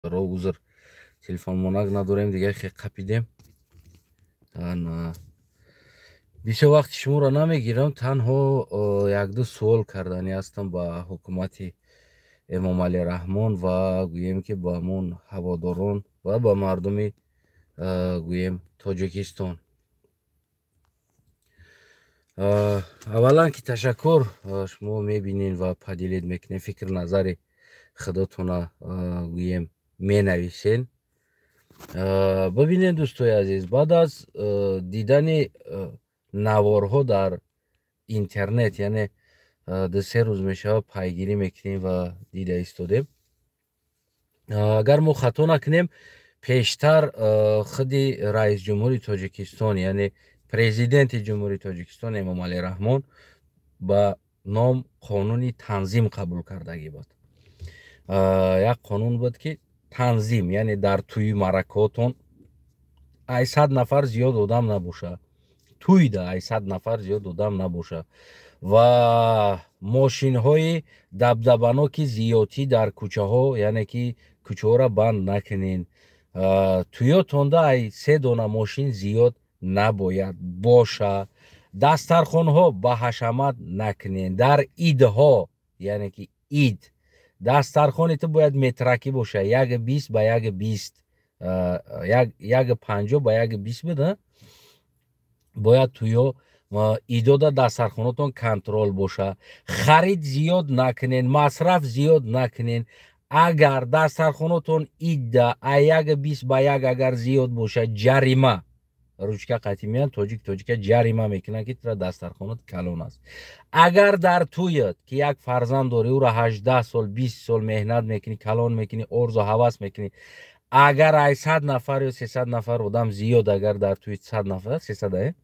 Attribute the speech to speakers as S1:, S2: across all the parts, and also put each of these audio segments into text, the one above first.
S1: Узр, телефонмонак надорем, дигар хе қапидем. Бисёр вақти шуморо намегирам, танҳо якду суол карданӣ ҳастам ба ҳукумати Эмомалӣ Раҳмон ва гӯем ки ба ҳамон ҳаводорон ва ба мардуми, гӯем, Тоҷикистон. Аввалан ки ташаккур, шумо мебинед ва поделить мекунед, фикр назари худотона, гӯем, менависен. Бибинед, дӯстои азиз, баъд аз дидани наворҳо дар интернет, яъне 2-се рӯз мешавад пайгирӣ мекунем ва дида истодем. Агар мо хато накунем, пештар худи раисҷумҳури Тоҷикистон, яъне президенти Ҷумҳурии Тоҷикистон Эмомалӣ Раҳмон ба ном қонуни танзим қабул кардагӣ буд. Як қонун буд ки танзим, яъне дар тӯи маъракаотон ай 100 нафар зиёд одам набошад, тӯйда ай 100 нафар зиёд одам набошад ва мошинҳои дабдабаноки зиёдтӣ дар кӯчаҳо, яъне ки кӯчаҳоро банд накунед. Тӯётонда ай се дона мошин зиёд набояд боша. Дастархонҳо ба ҳашамат накунед. Дар идҳо, яъне ки ид, дастархони ту бояд метракӣ боша, 1,20 ба 1,20, 1,50 ба 1,20 буд. Бояд тӯё идода дастархонотон контрол боша. Харид зиёд накунед, масраф зиёд накунед. Агар дастархонотон идда ай 1,20 ба 1 агар зиёд боша, ҷарима, ручка қатӣ меян, тоҷик тоҷика ҷарима мекунанд, ки тура дастархонат калон аст. Агар дар тӯят ки як фарзанд дорӣ, ӯро 18 сол, 20 сол меҳнат мекунӣ, калон мекунӣ, орзу ҳавас мекунӣ, агар ай 100 нафар ё 300 нафар одам зиёд, агар дар тӯи 100 нафар, 300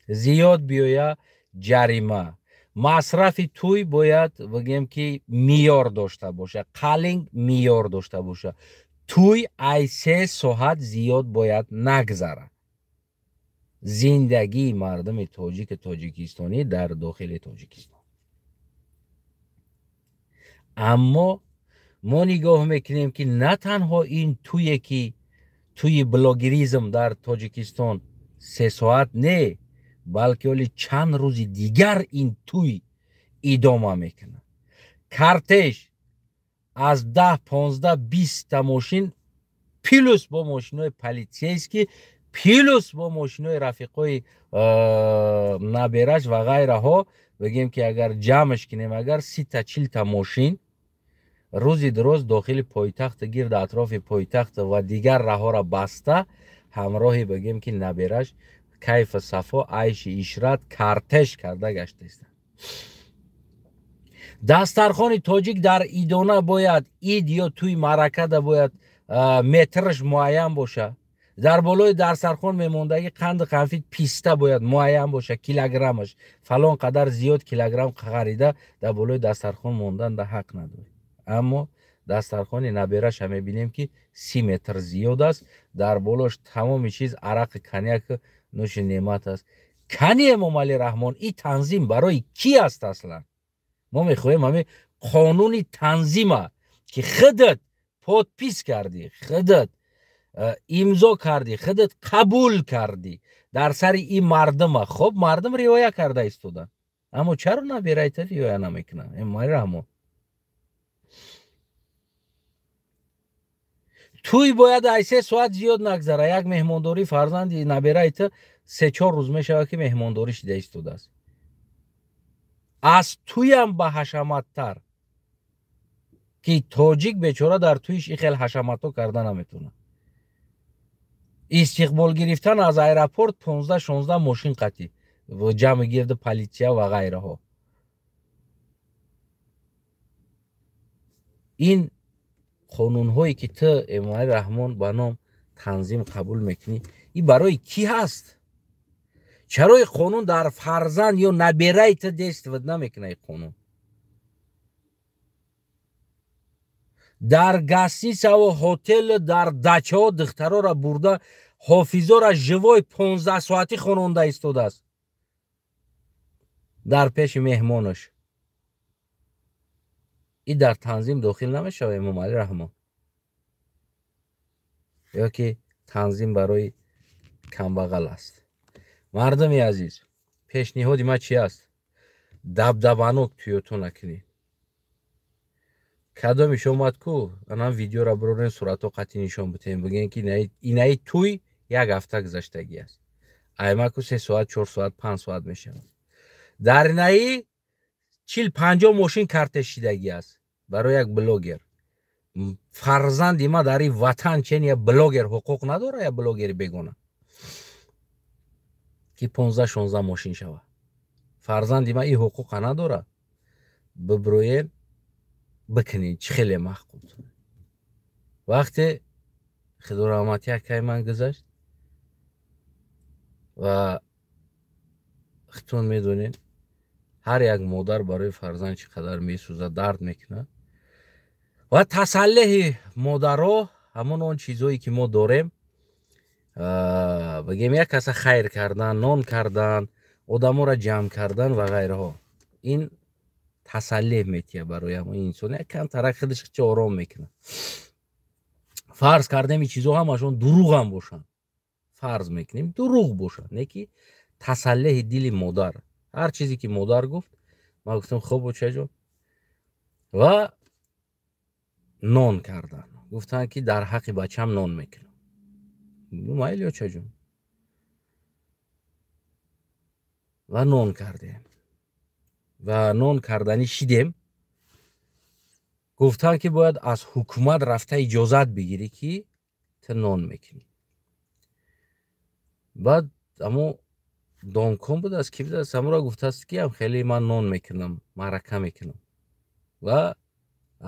S1: зиёд биёя, ҷарима. Масрафи тӯй бояд, бигем ки, меъёр дошта боша, қалинг меъёр дошта боша. Тӯй ай 3 соат зиёд бояд нагзарад. Зиндагии мардуми тоҷики тоҷикистонӣ дар дохили Тоҷикистон. Аммо мо нигоҳ мекунем, ки на танҳо ин тӯе ки тӯи блогеризм дар Тоҷикистон 3 соат не, балки оли чанд рӯзи дигар ин тӯй идома мекунад. Кортеж аз 10, 15, 20-та мошин, плюс бо мошинҳои полицейский, плюс бо мошинҳои рафиқои набераш ва ғайраҳо, бигем ки агар ҷамъш кунем, агар 30-та, 40-та мошин рӯзи дуроз дохили пойтахт, гирди атрофи пойтахт ва дигар раҳҳоро баста, ҳамроҳи, бигем ки, набераш кайфу сафо, айши ишрат, кортеж карда гаштаистанд. Дастархони тоҷик дар идона бояд, ид ё тӯи маъракада бояд метраш муайян боша. Дар болои дастархон мемондагӣ қанду қанфит, писта бояд муайян боша, килограммаш фалон қадар, зиёд килограмм харида дар болои дастархон мондан да ҳақ надорӣ. Аммо дастархони набераша мебинем, ки 30 метр зиёд аст, дар болош тамоми чиз, арақи, коньяк, нӯши неъмат аст. Кани Эмомалӣ Раҳмон, ин танзим барои кӣ аст аслан? Мо мехоҳем ҳамин қонуни танзима, ки худат подпись кардӣ, худат имзо кардӣ, худат қабул кардӣ дар сари ин мардума. Хоб, мардум риоя карда истоданд, аммо чаро наберайта риоя намекунанд, Эмомалӣ Раҳмон? Тӯй бояд ай 3 соат зиёд нагзара. Як меҳмондорӣ фарзанди набераи ту 3-4 рӯз мешавад, ки меҳмондорӣ шида истодааст. Аз тӯям ба ҳашаматтар, ки тоҷик бечора дар тӯиш и хел ҳашаматҳо карда наметавонад. Истиқбол гирифтан аз аэропорт 15-16 мошин қатӣ, ҷамъи гирди политсия ва ғайраҳо. Ин қонунҳое ки ту, Эмомалӣ Раҳмон, ба ном танзим қабул мекунӣ, ин барои кӣ ҳаст? Чаро ин қонун дар фарзанд ё набераи ту действовать намекунад? Ин қонун дар гостиницаву ҳотел, дар дачаҳо духтарора бурда, ҳофизора живой 15 соатӣ хононда истодааст дар пеши меҳмонаш. Ин дар танзим дохил намешавад, Эмомалӣ Раҳмон. Ё ки танзим барои камбағал аст. Мардуми азиз, пешниҳоди ман чи аст? Дабдабанок туёто накунед. Кадомиш омад ку, анам видеора бирорен, суратҳо қатъӣ нишон битем, бигӯем, ки инаи туй як ҳафта гузаштагӣ аст. Аймаку 3 соат, 4 соат, 5 соат мешавад. Дар инаи 40-50 мошин картешидагӣ аст барои як блогер. Фарзанди ма дар ин ватан чен як блогер ҳуқуқ надорад, як блогери бегона, ки 15-16 мошин шавад. Фарзанди ма ин ҳуқуқа надорад. Биброен, бикунед, чӣ хеле маъқул. Вақте худо раҳмати акаи ман гузашт ва худтон медонед, ҳар як модар барои фарзанд чӣ қадар месӯзад, дард мекунад. Ва тасаллиҳи модаро ҳамон он чизҳое, ки мо дорем, бигем, як каса хайр кардан, нон кардан, одаморо ҷамъ кардан ва ғайраҳо, ин тасаллиҳ метиҳад барои ҳамон инсон, як камтарак худаш чӣ ором мекунад. Фарз кардем, ин чизҳо ҳамашон дурӯғам бошанд, фарз мекунем, дурӯғ бошанд, не ки тасаллиҳи дили модар, ҳар чизе ки модар гуфт, ман гуфтам: «Хуб, очаҷон». Ва нон кардан гуфтанд, ки дар ҳаққи бачам нон мекунам. Майли, очаҷон. Ва нон кардем ва нон карданӣ шидем. Гуфтанд, ки бояд аз ҳукумат рафта иҷозат бигирӣ, ки ту нон мекунӣ. Баъд амо домком будааст, ки будааст, ҳамонро гуфтааст, ки ам хеле ман нон мекунам, маърака мекунам. Ва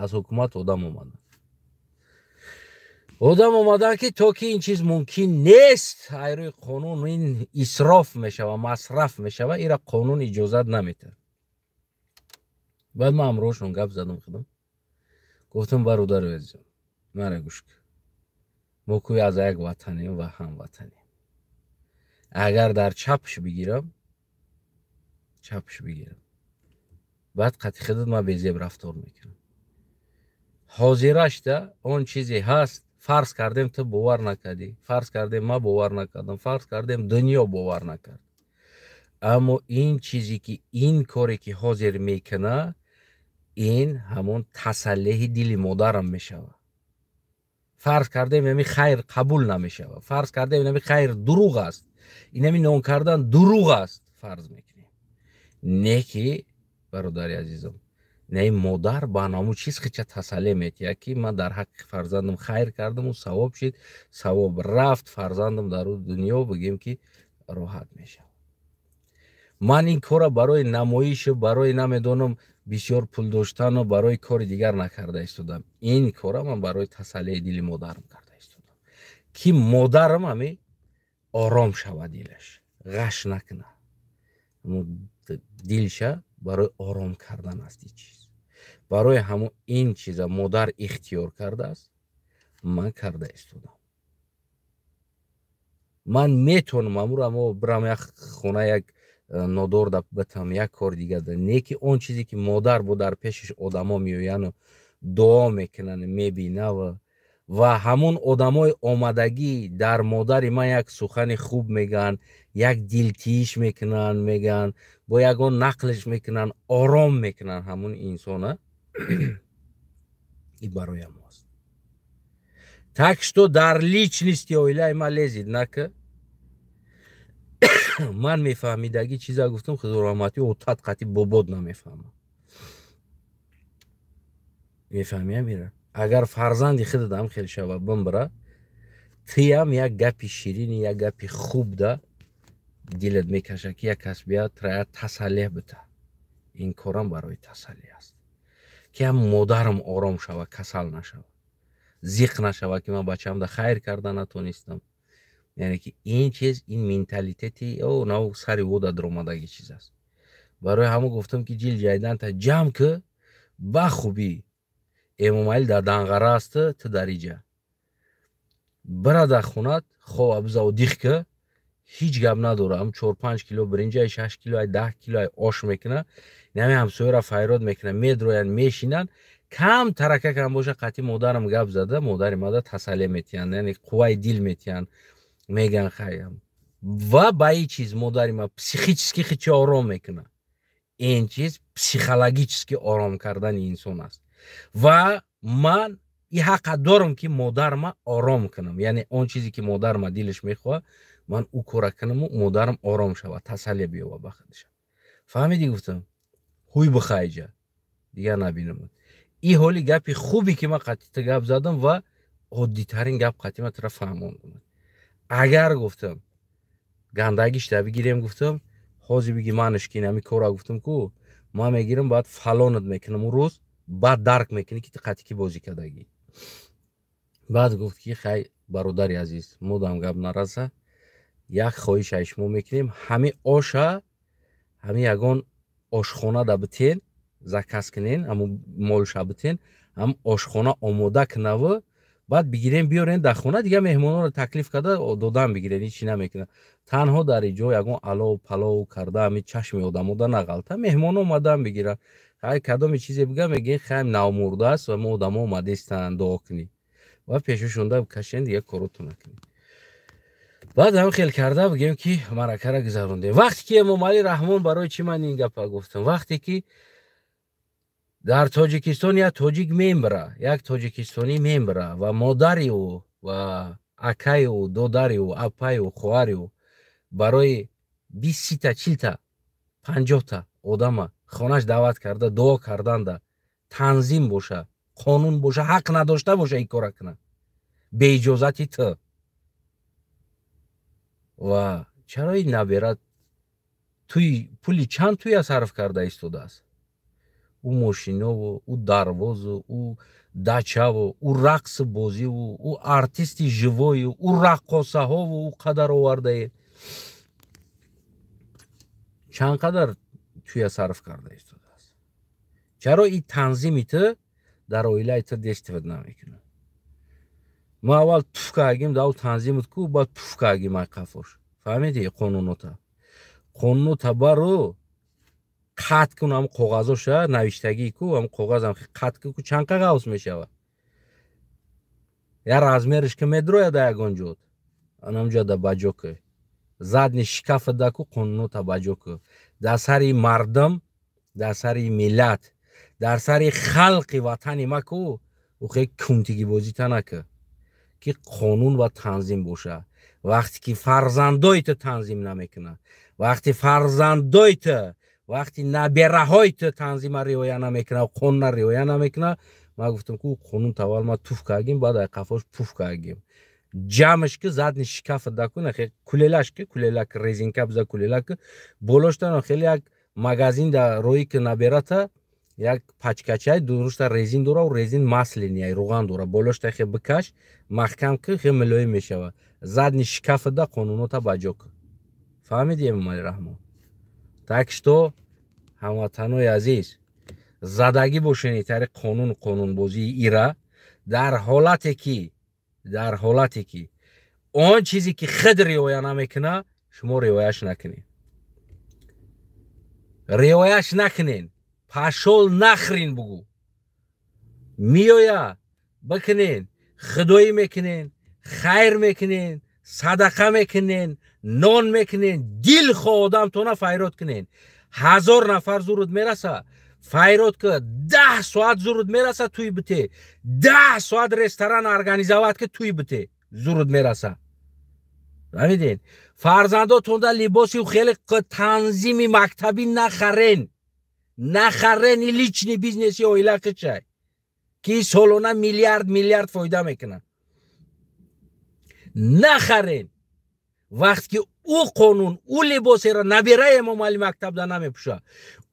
S1: аз ҳукумат одам омаданд, одам омаданд, ки то ки ин чиз мумкин нест, айрӯи қонун ин исроф мешава, масраф мешава, ира қонун иҷозат наметиҳад. Баъд ман ҳамроҳшон гап задам худам, гуфтам: «Бародари азизам, мара гӯш кун, мо кӯи аз як ватанем ва ҳамватанем. Агар дар чапш бигирам, чапш бигирам, баъд қатъи худат ман безеб рафтор мекунам. Ҳозирашда он чизе ҳаст, фарз кардем, ту бовар накардӣ, фарз кардем, ман бовар накардам, фарз кардем, дунё бовар накард, аммо ин чизе ки ин коре ки ҳозир мекуна, ин ҳамон тасаллиҳи дили модарам мешавад. Фарз кардем, инами хайр қабул намешавад, фарз кардем, инами хайр дурӯғ аст, инами нон кардан дурӯғ аст, фарз мекунем, не ки, бародари азизам, не, модар ба ҳамун чиз хича тасаллӣ метиҳад, ки ман дар ҳаққи фарзандам хайр кардаму савоб шид, савоб рафт, фарзандам дар ӯ дунё, бигем, ки роҳат мешавад. Ман ин корро барои намоишу барои, намедонам, бисёр пул доштану барои кори дигар накарда истодам. Ин корро ман барои тасаллии дили модарам карда истодам, ки модарам ҳами ором шавад, дилаш ғаш накунад, дилша барои ором кардан аст ин чиз. Барои ҳамон ин чиза модар ихтиёр кардааст, ман карда истодам. Ман метавонам амуро амо бирам як хона, як нодор да битам, як кори дигар да, не ки он чизе ки модар бо дар пешиш одамо меояну дуо мекунанд, мебинава ва ҳамон одамои омадагӣ дар модари ман як сухани хуб мегӯянд, як дилтииш мекунанд, мегӯянд, бо ягон нақлиш мекунанд, ором мекунанд ҳамон инсона, ин бароям аст. Так что дар личности оилаи ман лезид нака. Ман мефаҳмидагӣ чиза гуфтам, худо раҳматӣ, отат қатъи бобод намефаҳмам. Мефаҳми, амира? Агар фарзанди худат хел шава, бимбира, тиям як гапи ширини, як гапи хуб да дилат мекаша, ки як кас бияд, тра тасаллӣ бита. Ин корам барои тасаллӣ аст, ки ҳам модарам ором шава, касал нашава, зиқ нашава, ки ман бачаамда хайр карда натонистам. Яъне ки ин чиз, ин менталитети о нав сари вода даромадаги чиз аст. Барои ҳамон гуфтам, ки ҷил ҷайданта ҷамъ ки, ба хубӣ Эмомалӣ дар Данғара аст, ту дар иҷа бира, дар хонат хова бизав, диқ ки ҳеҷ гап надора. Ҳам 4-5 кило биринҷай, 6 кило, 10 кило ош мекуна, нами ҳамсояро файрод мекуна, медроянд, мешинанд. Кам тарака кам боша, қатъи модарам гап зада, модари мада тасаллия метиҳанд, яъне қувваи дил метиҳанд, меган хайам. Ва ба ин чиз модари ма психически хичи ором мекунад. Ин чиз психологически ором кардани инсон аст. Ва ман и ҳаққа дорам, ки модарма ором кунам, яъне он чизе, ки модарма дилаш мехоҳад, ман ӯ кора кунаму модарам ором шавад, тасаллия биёбад ба худша. Фаҳмидӣ? Гуфтам, ҳуй бихайҷа, дигар набинам. И ҳоли гапи хубе, ки ман қатъита гап задам ва оддитарин гап қатъи ман тура фаҳмондам. Агар, гуфтам, гандагишта бигирем, гуфтам, ҳозир биги манаш ки ҳами кора, гуфтам ку, ман мегирам, баъд фалонат мекунам, ӯ рӯз баъд дарк мекунӣ, ки ту қатъи ки бозӣ кардагӣ. Баъд гуфт, ки хай, бародари азиз, модам гап нараса, як хоҳиш ай шумо мекунем: ҳами оша ҳами ягон ошхонада битен, заказ кунен, ҳамун молша битен, ҳам ошхона омода кунаву баъд бигирем, биёрен дар хона, дигар меҳмононро таклиф карда додан бигирен. Ҳечи намекунад, танҳо дар иҷо ягон алов палов карда, ҳами чашми одамода нағалта, меҳмон омадан бигиранд. Хай, кадоме чизе бига, мегӯен, хайм, навмурда аст ва мо одамо омадестанд, дуо кунӣ ва пешушонда кашен, дигар короту накунӣ. Баъд ҳам хел карда, бигем, ки маъракара гузарондем. Вақте ки Эмомалӣ Раҳмон, барои чӣ ман ин гапа гуфтам? Вақте ки дар Тоҷикистон як тоҷик мембра, як тоҷикистонӣ мембра ва модари ӯ ва акаи ӯ, додари ӯ, апаи ӯ, хоҳари ӯ барои 20, 30-та, 40-та, 50-та одама хонаш даъват карда дуо карданда танзим боша, қонун боша, ҳақ надошта боша ин кора кунад беиҷозати ту. Ва чаро ин набера туи пули чанд туя сарф карда истодааст? Ӯ мошинову, ӯ дарвозу, ӯ дачаву, ӯ рақсу бозиву, ӯ артисти живою, ӯ раққосаҳову, ӯ қадар овардаед, чанд қадар туя сарф карда истодааст? Чаро ин танзими ту дар оилаи ту действовать намекунад? Мо аввал туф кардагим дар танзимат ку, баъд туф кардагим ай қафош. Фаҳмидӣ? Қонунота баро қатъ кун, ҳам коғазоша навиштагӣ ку, ҳам коғазам қатъ ку, чанд қағаз мешавад? Я размериш ки медрояд да ягон ҷо, анамҷо да баҷо ку, задний шкафа да ку, қонунота баҷо ку. Дар сари мардум, дар сари миллат, дар сари халқи ватани ма ку ухе кунтигибозита нака, ки қонун ва танзим боша. Вақте ки фарзандои ту танзим намекунад, вақте фарзандои ту, вақти набераҳои ту танзима риоя намекунад, қонуна риоя намекунад, ман гуфтам ку, қонун тавал ма туф кардагим, баъд ай қафош пуф кардагим. Ҷамъш ки, задний шкафа да ку, кулелаш ки, кулелак, резинка биза, кулелак болоштан, хеле як магазин да рои ки наберата, як пачкачай дурушта резин дора, резин масляный, руған дора, болошта хе бикаш, маҳкам ки, хе милоим мешава. Задний шкафа да қонунота баҷо ку. Фаҳмиди, Эмомалӣ Раҳмон? Так что, ҳамватанои азиз, задагӣ бошени тари қонун, қонунбозии ира, дар ҳолате ки он чизе, ки худ риоя намекунад, шумо риояш накунед, риояш накунен, пошёл нахрен бугӯ. Миёя бикунен, худоӣ мекунен, хайр мекунен, садақа мекунен, нон мекунен, дилхоҳ одамтона файрод кунен. 1000 нафар зуруд мераса, файрод ки, 10 соат зуруд мераса, туй бите, 10 соат ресторан организовать ки, туй бите, зуруд мераса. Фаҳмиден? Фарзандотонда либоси хеле танзими мактабӣ нахарен, нахарен. И личный бизнеси оила кичай, ки солона миллиард миллиард фоида мекунад, нахарен. Вақте ки ӯ қонун, ӯ либосеро набираи Эмомалӣ мактабда намепӯша,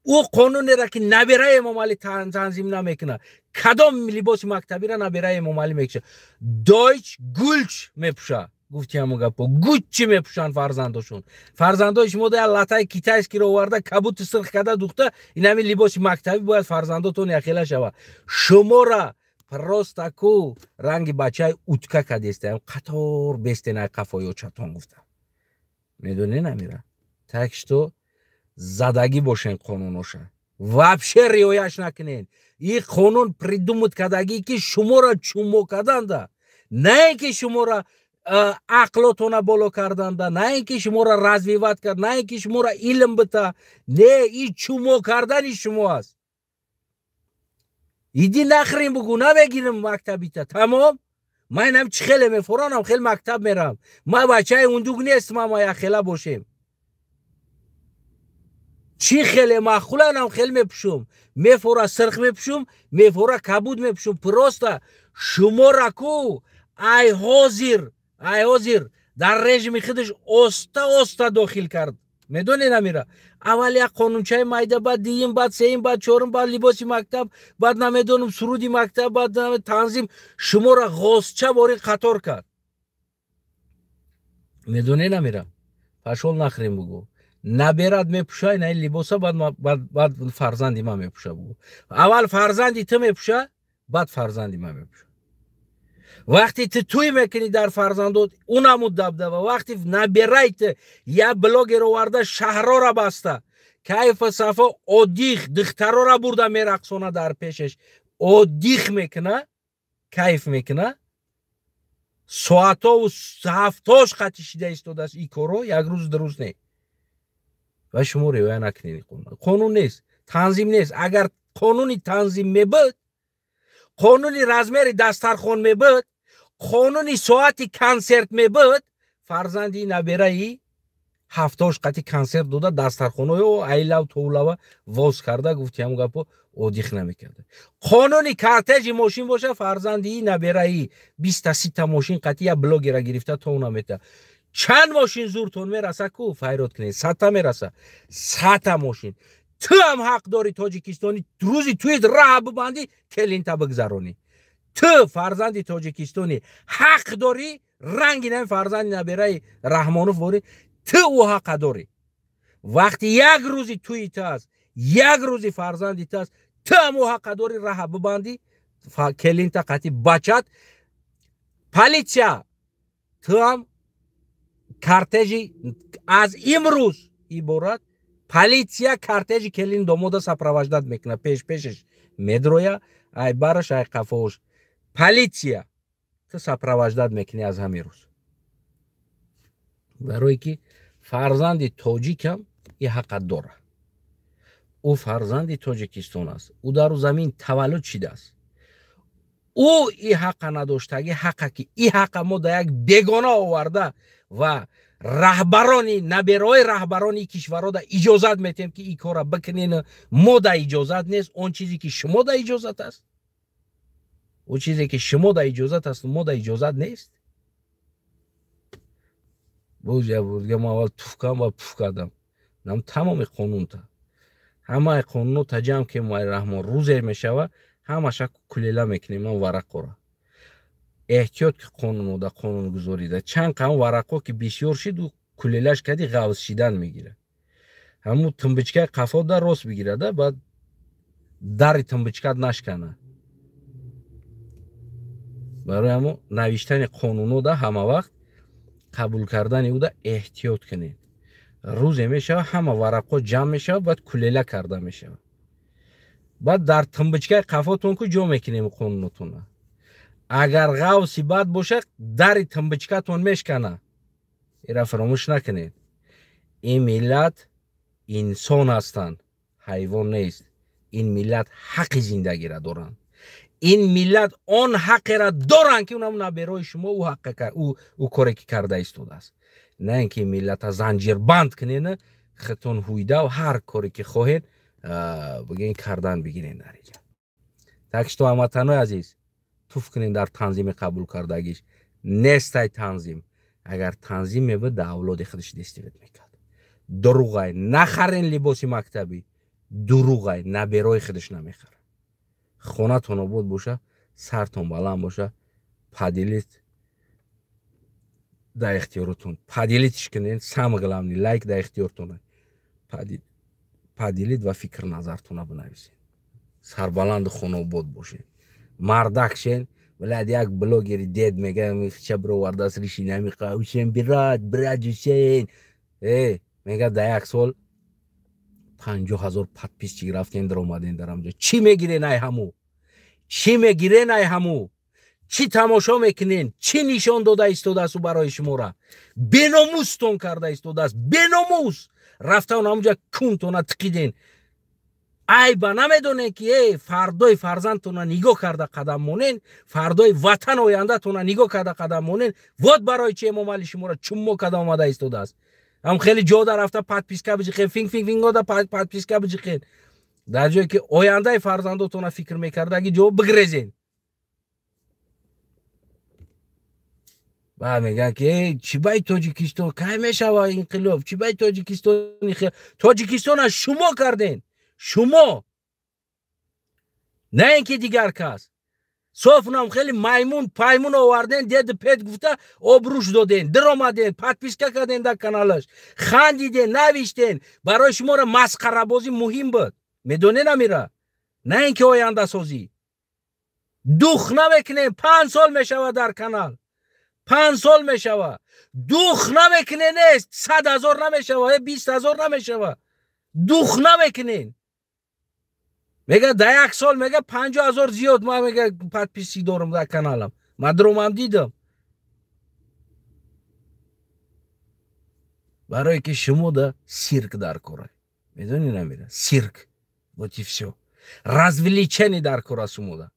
S1: ӯ қонунеро, ки набираи Эмомалӣ танзим намекунад, кадом либоси мактабиро набираи Эмомалӣ мекуша? Дойч гулч мепӯша. Гуфти ҳамон гапо, Гуччи мепӯшанд фарзандошон. Фарзандои шумо да латаи китайскиро оварда, кабути сирх карда духта. Инами либоси мактабӣ бояд фарзандотон яхела шавад. Шумора просто ку ранги бачаи утка кадестаям, қатор бестенай қафои очатон гуфта. Медонӣ намира? Так что задагӣ бошен қонуноша. Вообще риояш накунед. И қонун придумать кардагӣ, ки шуморо чумо карданда, на ин ки шуморо ақлотона боло карданда, на ин ки шуморо развивать кард, на ин ки шуморо илм бита. Не, и чумо кардани шумо аст. Иди нахрен, бугӯ, намегирам мактабита, тамом. Ман инам чӣ хеле мефоранам, хел мактаб мерам. Ман бачаи ундуг нестам, ама яхела бошем. Чӣ хеле маъқуланам, хел мепӯшум. Мефора сирх мепӯшум, мефора кабуд мепӯшум. Просто шумора ку ай ҳозир дар режими худаш оста оста дохил кард. Медонед, амира, аввал як қонунчаи майда, баъд дуюм, баъд сеюм, баъд чорум, баъд либоси мактаб, баъд намедонам, суруди мактаб, баъд танзим. Шуморо ғозча бори қатор кард. Медонед, амира, пошёл нахрен, бугӯ. Наберад мепӯша ина либоса, баъд фарзанди ман мепӯша, бугӯ. Аввал фарзанди ту мепӯша, баъд фарзанди ман мепӯша. Вақте ту тӯй мекунӣ, дар фарзандот унамуд дабдаба. Вақте набирай ту як блогер оварда, шаҳрора баста, кайфа сафо, отдых, духтарора бурда мерақсона, дар пешаш отдых мекуна, кайф мекуна, соатову ҳафтош қатӣ шида истодааст. И коро як рӯз дуруст не. Ва шумо риоя накунед. Қонун нест, танзим нест. Агар қонуни танзим мебуд, қонуни размери дастархон мебуд, қонуни соати консерт мебуд, фарзанди набераи ҳафтош қати консерт дода, дастархонаё айлав товлава воз карда, гуфти ҳам гапо, отдых намекарда. Қонуни кортежи мошин боша, фарзанди набераи биста сита мошин қати я блогера гирифта то намета. Чанд мошин зуртон мераса ку, файрод кунед, сата мераса, сата мошин. Ту ҳам ҳақ дори, тоҷикистони, рӯзи туит раҳа бибандӣ, келинта бигзаронӣ. Ту фарзанди тоҷикистони, ҳақ дорӣ, ранги нами фарзанди набераи Раҳмонов борӣ, ту ӯ ҳақа дорӣ. Вақти як рӯзи туи ту аст, як рӯзи фарзанди ту аст, ту ҳам ӯ ҳақа дорӣ раҳа бибандӣ, келинта қати бачат. Полиция, ту ҳам кортежи, аз имрӯз иборат полиция кортежи келин домода сопровождать мекунад, пеш пешаш медроя, ай бараш, ай қафош. Полиция, ту сопровождать мекунӣ аз ҳамин рӯз, барое ки фарзанди тоҷикам и ҳаққат дора. Ӯ фарзанди Тоҷикистон аст, ӯ дар замин таваллуд шидааст. Ӯ и ҳаққа надоштагӣ ҳаққа, ки и ҳаққа мо да як бегона оварда ва раҳбарони набераҳои раҳбарони кишварҳо да иҷозат метиҳем, ки ин корра бикунен. Мо да иҷозат нест. Он чизе ки шумо да иҷозат аст, он чизе ки шумо да иҷозат аст, мо да иҷозат нест. Боз як бор дига, мо аввал туф кардам ва пуф кардам. Нам тамоми қонунта, ҳамаи қонунҳо ҷамъ ки Эмомалӣ Раҳмон, рӯзе мешава, ҳамаша кулела мекунем ман варақора. Эҳтиёт, ки қонунода, қонунгузорида чанд қам варақо ки бисёр шид, кулелаш кади, ғавз шидан мегирад. Ҳамун тумбочкаи қафода рост бигирада, баъд дари тумбочкат нашкана. Барои ҳамо навиштани қонунода, ҳама вақт қабул кардани уда эҳтиёт кунед. Рӯзе мешава, ҳама варақҳо ҷамъ мешавад, баъд кулела карда мешавад, баъд дар тумбочкаи қафотон ку ҷо мекунем қонунотона. Агар ғавси бад бошад, дари тумбочкатон мешкана. Ира фаромӯш накунед. Ин миллат инсон ҳастанд, ҳайвон нест. Ин миллат ҳаққи зиндагиро доранд. Ин миллат он ҳаққеро доранд, ки унам наберои шумо ӯ коре ки карда истодааст. На ин ки миллата занҷирбанд кунена, хитон ҳуйдав, ҳар коре ки хоҳед бигӯен, кардан бигирен дар иҷа. Так что, ҳамватанои азиз, туф кунем дар танзими қабул кардагиш. Нестай танзим. Агар танзим мебуд, да авлоди худаш действовать мекард. Дуруғай, нахарен либоси мактабӣ, дуруғай, наберои худаш намехарад. Хонатон обод боша, сартон баланд боша. Поделить дар ихтиёротон, поделитьш кунед. Самое главное, лайк дар ихтиёртон, поделить ва фикр назартона бинависед. Сарбаланду хонаобод бошед, мардак шен. Блядь, як блогери дед мега, ча бировардааст, риши намиқа. Ҳусен, брат, брат, Ҳусен, э мега, да як сол 50 000 подписчик рафтен, даромаден дар ҳамҷо. Чӣ мегирен ай ҳаму? Чӣ мегирен ай ҳаму? Чӣ тамошо мекунен? Чӣ нишон дода истодааст ӯ барои шумора? Беномустон карда истодааст, беномус. Рафта он ҳамуҷа кунтона тиқиден. Айба намедонен, ки фардои фарзандтона нигоҳ карда қадам монен, фардои ватан ояндатона нигоҳ карда қадам монен. Вот барои чи Эмомалӣ шуморо чуммо карда омада истодааст. Ҳам хеле ҷода рафта подписка биҷиқен, финг финг финг ода подписка биҷиқен. Дар ҷое ки ояндаи фарзандотона фикр мекардаги ҷо бигрезен. Баъд мегӯянд, ки чӣ баи Тоҷикистон, кай мешава инқилоб, чӣ баи Тоҷикистон? Тоҷикистона шумо карден, шумо, на ин ки дигар кас. Софунам хеле маймун паймун оварден, деду пет гуфта обрӯш доден, диромаден, подписка карден дар каналаш, хандиден, навиштен. Барои шуморо масхарабозӣ муҳим буд, медонен амира, на ин ки ояндасозӣ. Дух намекунем, 5 сол мешава дар канал, 5 сол мешава, дух намекуне. Нест, 100 000 намешава, 20 000 намешава, дух намекунен. Мега, да як сол, мега, 50 000 зиёд ма, мега, подписчик дорам дар каналам. Ма дромам, дидам. Барое ки шумо да сирк дар кора, медони намира, сирк, вот и всё, развлечение дар кора шумода.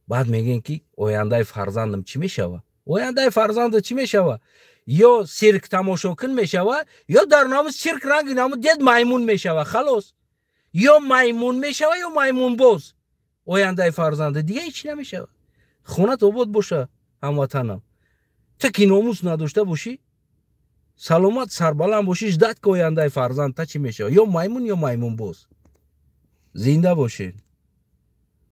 S1: Баъд мегӯем, ки ояндаи фарзандам чӣ мешава? Ояндаи фарзанда чӣ мешава? Ё сирк тамошокун мешава, ё дар намо сирк ранги намо дед маймун мешава. Халос, ё маймун мешава, ё маймунбоз ояндаи фарзанда, дига ҳеч намешава. Хонат обод боша, ҳамватанам. Ту ки номус надошта бошӣ, саломат сарбаланд бошӣ, ждать ки ояндаи фарзандта чӣ мешава: ё маймун, ё маймунбоз. Зинда бошед.